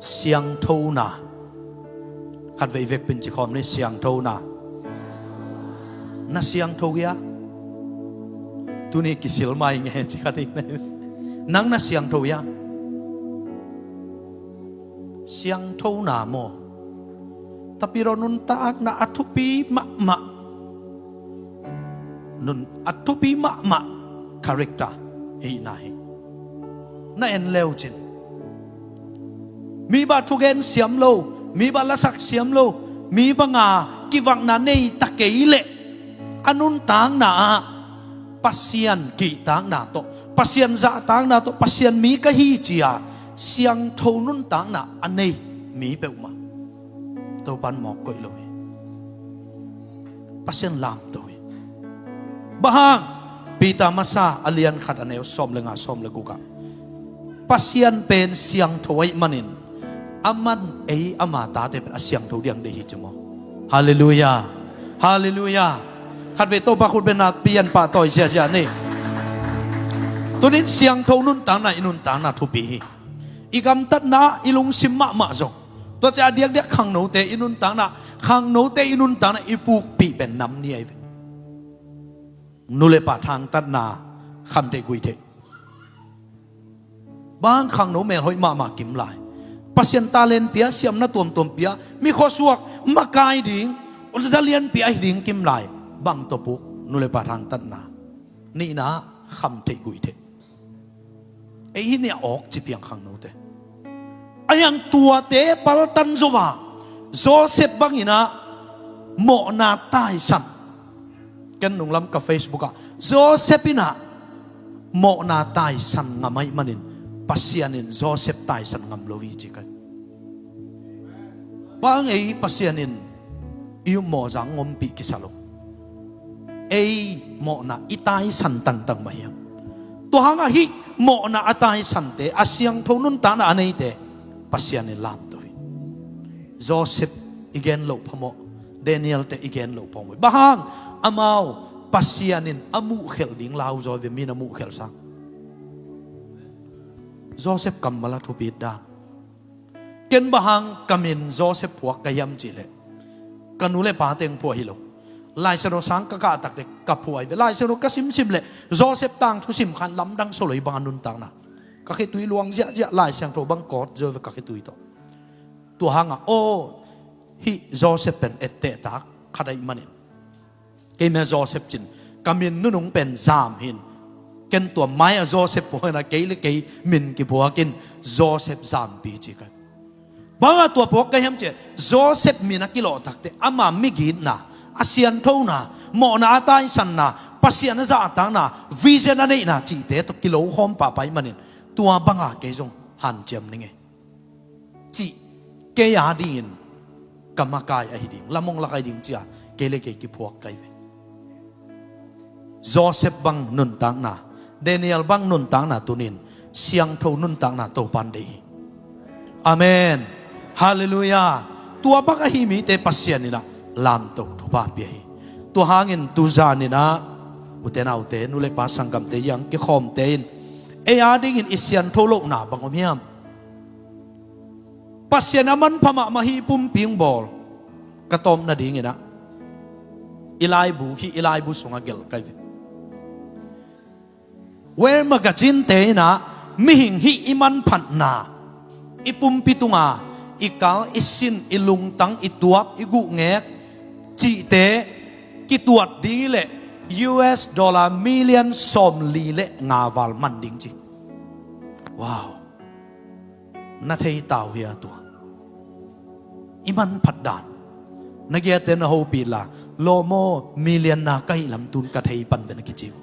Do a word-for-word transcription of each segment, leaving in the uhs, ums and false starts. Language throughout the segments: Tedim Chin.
Siangthona. Khatvei vekpi-in ci khawm ni, siangthona. Na siangtho hia? Tuni kisil mai nge ci kha ding na. Nang na siangtho hia? Siangthona maw? Tapidaw nuntakna a thupi mahmah, nun a thupi mahmah character hihna hi. Na en leucin mi bang thugen siam lo, mi bang lasak siam lo, mi banga kivakna nei ta kei leh a nuntakna ah Pasian kihtakna tawh, Pasian zahtakna tawh, Pasian mi ka hi ci-a siangtho nuntakna a nei mi peuhmah Topan mawk koih lo hi. Pasian lamto hi. Bang hang? Peter masa a lian khat a neu sawm le nga, sawm le guk ah Pasian pen siangtho ahih manin aman ei ama tate pen a siangtho ding deih hi ci maw? Halleluiah. Halleluiah. Khatvei Topa khut bengna pian pahtawi ziahziah ni. Tunin siangtho nuntakna i nuntakna thupi hi. I gamtatna, i lungsim mahmah zong, tua ciang a diakdiak khangnote i nuntakna, khangnote i nuntakna i pukpih pen nam ni ahi ve. Nu le pa thangtatna, khamtheih guihtheih. Bang hang? Khangno melhoih mahmah kim lai, Pasian talent pia, siamna tuamtuam pia, mi khuasuak makai ding, za lianpi ahi ding kim lai. Bang tawh puk? Nu le pa thangtatna. Nihna, khamtheih guihtheih. Ei hi nih a awk ci piang khangnote. A hiang tuate paltan zo a, Joseph bangin ah mawhna taisan. Ken nunglam ka Facebook ah, Joseph in ah mawhna taisan ngam ahih manin Pasian in Joseph taisan ngam lo hi ci kai. Bang ei Pasian in i um mawhzang ngompih kisa lo. Ei mawhna i taisan tangtang mah hiam? Tua hangah hih mawhna a taisante, a siangtho nuntakna a neite Pasian in lamto hi. Joseph i gen loh phamawh, Daniel te i gen loh phamawh. Bang hang? Amau Pasian in a muhkhelh ding lauzaw ve, min a muhkhelh sang. Joseph kammal a thupit dan. Ken bang hang ka min Joseph phuak ka hiam cihleh, ka nu le pa teng phuah hi lo. Laisiangtho sang ka kah takte ka phuah hi ve. Laisiangtho ka simsim leh Joseph tangthu sim khan lamdang solo hi bang a nuntakna. Ka khitui luang ziahziah, Laisiangtho bang kawt zo ve ka khitui tawh. Tua hangah aw, hih Joseph pen ettehtak khat ahih manin Keimah Joseph cin, ka min nunung pen Zam hi in. Ken tua mai-ah Joseph phuak in ah, kei le kei min kiphuakin Joseph Zampi ci kai. Bang a tua phuak ka hiam cihleh, Joseph min a kilawh takte ama migitna, a sianthona, mawhna a taisanna, Pasian a zahtakna, vision a neihna cihte tawh kilo khawm pahpah ahih manin tua banga kei zong hanciam ning e. Cih kei a dingin ka makai ahi ding, lamong lak ahi ding ci-a kei le kei kiphuak kai ve. Joseph bang nuntakna, Daniel bang nuntakna tunin siangtho nuntakna Topan deih hi. Amen. Halleluiah. Tua bang ahi mite Pasian in ah lamto thupha pia hi. Tua hangin tuzanin ah ute naute, nu le pa sanggamte, hiang kikhawmte in ei a dingin i siantho lohna bang om hiam? Pasian a manpha mahmah hih pumpi hong bawl ka tawp nadingin ah i laibu, hih i laibu sungah gelh kai ve. World Magazine te in ah mihing hih i manphatna, i pumpi tunga i kal, i sin, i lungtang, i tuap, i guhngek cihte kituat ding hi leh U S dollar million sawmli le nga val man ding ci. Wow. Na thei tau hia tua? I manphat dan. Na giate na hopih la, lawm aw, million na ka hih lam tun ka thei pan ve na kici uh.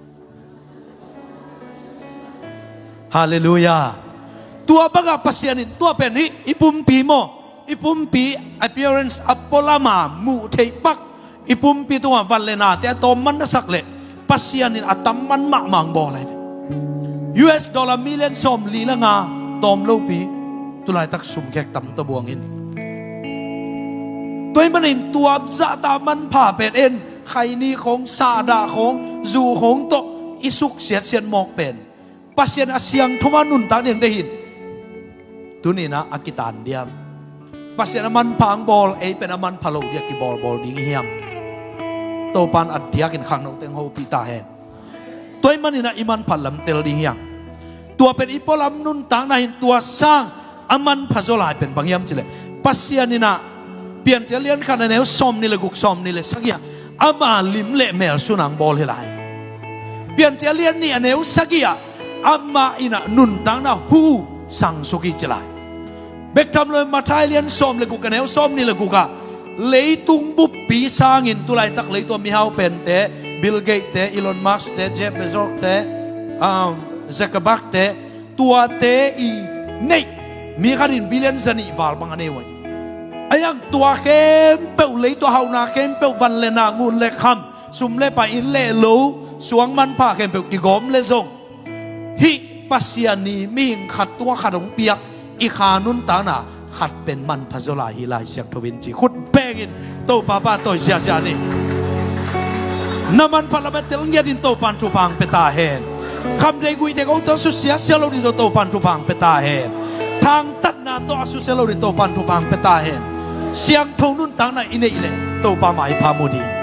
Halleluiah. Tua bangah Pasian in tua pen hih i pumpi maw, i pumpi appearance a pualama muh theih pak, i pumpi tungah van le nate a tawm man na sak leh Pasian in a tam man mahmah hong bawl ahi ve. U S dollar million sawmli le nga tawm lopi, tulaitak sumkhek tam ta buang in. Tua ahih manin tua zahta manpha pen en, khaini khawng, sahdah khawng, zu khawng tawh i suk siatsiat mawk pen Pasian a siangtho a nuntak ding deih hi in. Tuni-in ah a kitan diam? Pasian a manpha hong bawl, ei pen a manpha loh dia kibawlbawl ding hiam? Topa'n a diakin khangno teng hopih ta hen. Tua ahih manin ah i manpha lam tel ding hiam? Tua pen i pualam nuntakna hi-in, tua sang a manpha zaw lai pen bang hiam cih leh, Pasian in ah Piancil a lian khat a neu sawmnih le guk, sawmnih le sagih ah ama lim le mel sun-a hong bawl hi lai. Piancil a lian nih a neu sagih ah amah in ah nuntakna hu sang suk hi ci lai. Bek tham lo-in Mathai lian sawm le guk a neu sawmnih le guk ah, leitung buppi sangin tulaitak leitung a mihau pente, Bill Gates te, Elon Musk te, Jeff Bezos te, um, Zuckerberg te, tuate i neih, mi khat in billion zanih val bang a nei uh hi. A hang tua khempeuh, leitung a hauhna khempeuh, van le na, ngun le kham, sum le pai, inn le lo, suang manpha khempeuh kigawm leh zong, hih Pasian in mihing khat tung khat hong piak i kha nuntakna khat pen manpha zaw lai hi, Lai Siangtho in ci. Khut bengin Topa pahtawi ziahziah ni. Na manpha lam a tel ngiatin Topa'n thupha hong pia ta hen. Khamtheih guihtheih kong tawh susia sia lo ding zaw Topa'n thupha hong pia ta hen. Thangtatna tawh a susia lo ding Topa'n thupha hong pia ta hen. Siangtho nuntakna i neih leh Topa mai pha mu ding.